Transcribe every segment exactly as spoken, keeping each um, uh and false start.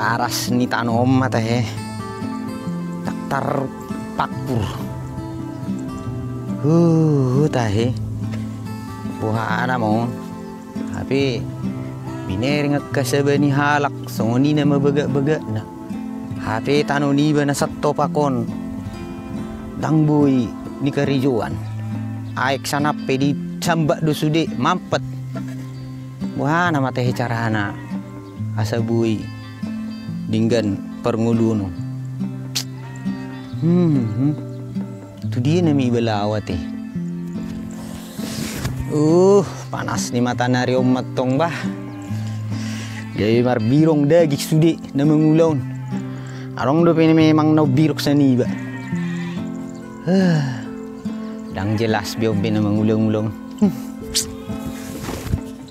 Karas ni tano on ma tahe. Taktar pakpur. Huh, tahe. Buhana ma on. Hape binereng angka saba ni halak songon i na mabagak-bagakna. Hape tano niba na santopak on ndang boi ni karejoan. Aek sanap pe disambak do sude mampet. Buhana ma tahe carana asa boi denggan parngoluon on. Hmm, hmm. Tu dia nami iba laho ate. Uh, panas ni matanari on mantong bah. Gabe marbirong daging sude na mangula on. Adong dope memang na umbirong sian iba. Huh. Ndang jelas be on be na mangula-ngula on. Hmm.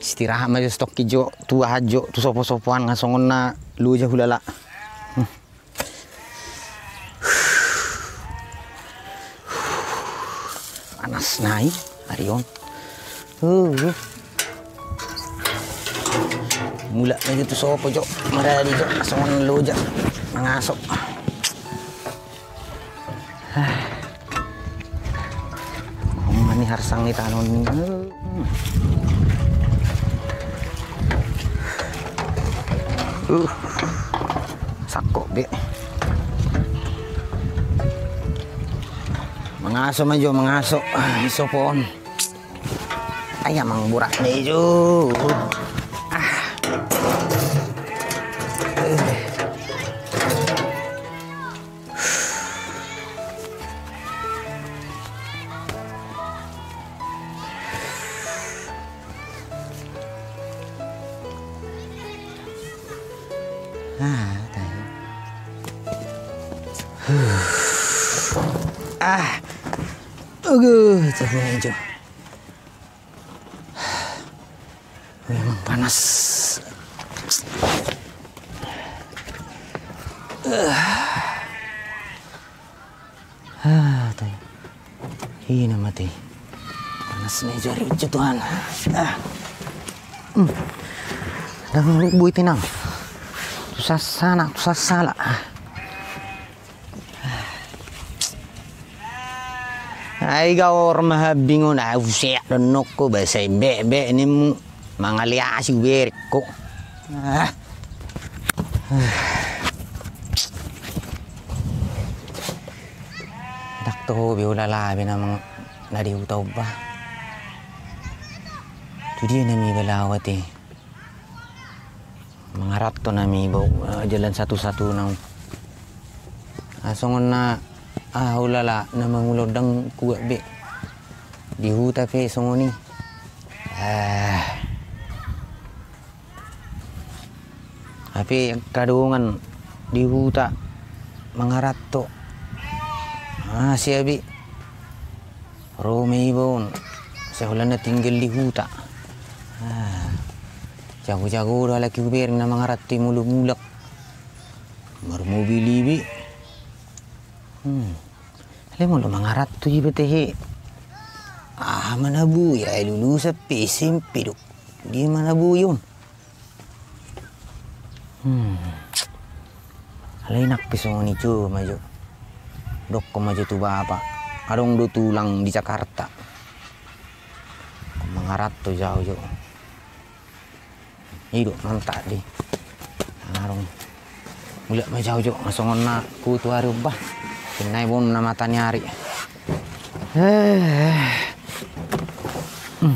Istirahat ma jo stokki jo, tu aha jo, tu sopo-sopoan nga songon na loja hulala. Hmm. Panas nai ari on. Uh, uh. Mulak ma jo tu sopo jo, maradi jo songon loja mangaso. Ah. Mani harsang ni tano ni. Uh. Sangkok be. Mangaso ma jo, mangaso. Ah, di sopo on. Ai amang borat ni jo. Ah. Ah, tai. Ah. Aduh, capek jo. Memang panas. Ah, tai. Ina mate. Panas ni jari ucu Tuhan. Ah. Hmm. Ndang boi tenang. Tu sasana, tu sasala. Ai gaor ma hambing on, ah, useak do nokku, basa imbek-bek nimmu, mangaliasi uberengku. Ah. Ndang toho be hulala be na mang-, na di huta on bah. Tu dia nami iba laho ate. Mangaranto nami iba, eh, jalan satu-satuna on. Ah, songon na, ah, hulala na mangula on ndang kuat be. Di huta pe songon i. Ah. Hape angka dongan di huta mangaranto. Ah, sia be. Ro ma iba on, sai holan na tinggal di huta. Ah, jago-jago do halak i hubereng na mangaranto i molo mulak. Marmobil iba. Hmm. Alai molo mangaranto iba tahe. Aha ma na boi, ai lulusan pe S M P do. Dia ma na boi on. Hmm. Alai nang pe songon i jo ma jo. Dokkon ma jo tu bapa. Adong do tulang di Jakarta. Mangaranto jo au jo. I do mantap di. Adong. Mulak ma jo au jo. Nga songon na kutuari on bah. Pinai bon na mata ni ari. Eh. Hmm.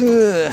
Eh,